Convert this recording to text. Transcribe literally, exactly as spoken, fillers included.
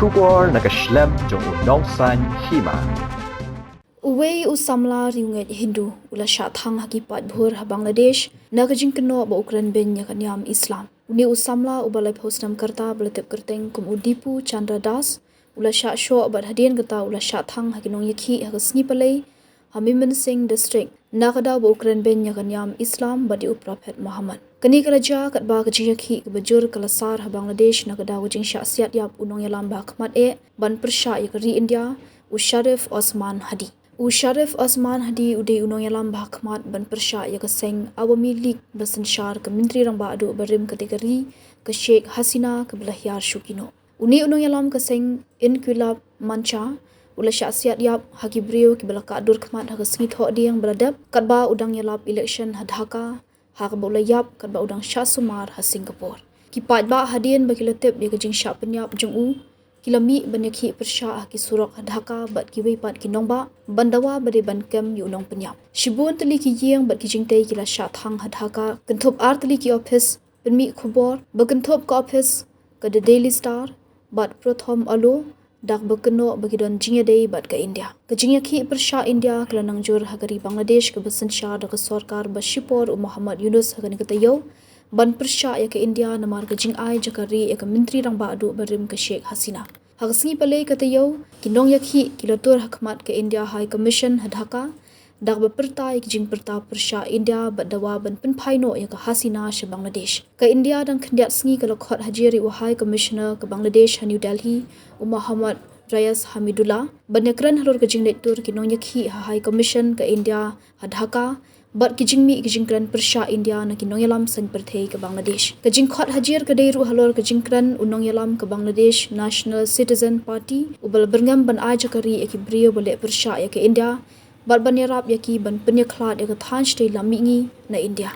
Khubor na ka shlem jong u Nongsaiñ Hima. Uwei u samla riewngeit Hindu u la shah thang ha ki paidbah ha Bangladesh na ka jingkynnoh ba u kren beiñ ïa ka niam Islam. Une u samla uba laiphew snem ka rta ba la tip kyrteng kum u Dipu Chandra Das u la shah shoh bad hadien kata u la shah thang ha ki nongïakhih ha ka sngi Palei ha Mymensingh District na ka daw ba u kren beiñ ïa ka niam Islam bad ïa u Prophet Muhammad. Kane ka la jia katba ka jingïakhih kaba jur ka la sar ha Bangladesh na ka daw ka jingshah siat ïap u nongïalam ba ha khmat eh ban pyrshah ïa ka ri India, u Sharif Osman Hadi. U Sharif Osman Hadi u dei u nongïalam ba ha khmat ban pyrshah ïa ka seng Awami League ba synshar ka Myntri Rangbah Duh barim katei ka ri, ka Sheikh Hasina, kaba la hiar shuki noh. Une u nongïalam ka seng Inquilab Mancha u la shah siat ïap ha ki briew kiba la kah dur khmat ha ka sngi Thohdieng ba la dep katba u dang ïalap election ha Dhaka, ha kaba u la ïap katba u dang shah sumar ha Singapore. Ki paidbah hadien ba ki la tip ïa ka jingshah pynïap jong u ki la mih ban ïakhih pyrshah ha ki surok ha Dhaka bad kiwei pat ki nongbah ban dawa ba dei ban kem ïa u nongpynïap. Shibun tylli ki ïing bad ki jingtei ki la shah thang ha Dhaka, kynthup ar tylli ki ophis pynmih khubor ba kynthup ka ophis ka The Daily Star bad Pratham Alo, da kaba kynnoh ba ki don jingïadei bad ka India. Ka jingïakhih pyrshah India ka la nang jur ha ka ri Bangladesh kaba synshar da ka sorkar ba shipor u Muhammad Yunus ha kane ka taïew ban pyrshah ïa ka India namar ka jingai jaka ri ïa ka Myntri Rangbah Duh barim ka Sheikh Hasina. Ha ka sngi Palei ka taïew ki nongïakhih ki la tur ha khmat ka India High Commission ha Dhaka, da kaba pyrta ïa ki jingpyrta pyrshah India bad dawa ban pynphai noh ïa ka Hasina sha Bangladesh. Ka India dang khyndiat sngi ka la khot hajir ïa u High Commissioner ka Bangladesh ha New Delhi, u Muhammad Rayas Hamidullah, ban ïakren halor ka jingleit tur ki nongïakhih ha High Commission ka India ha Dhaka bad ki jingmih ki jingkren pyrshah India na ki nongïalam seng pyrthei ka Bangladesh. Ka jingkhot hajir ka dei ruh halor ka jingkren u nongïalam ka Bangladesh National Citizen Party uba la byrngem ban ai jaka ri ïa ki briew ba leh pyrshah ïa ka India bad ban ïarap ïa ki ban pynïakhlad ïa ka thaiñ shatei lam mihngi na India.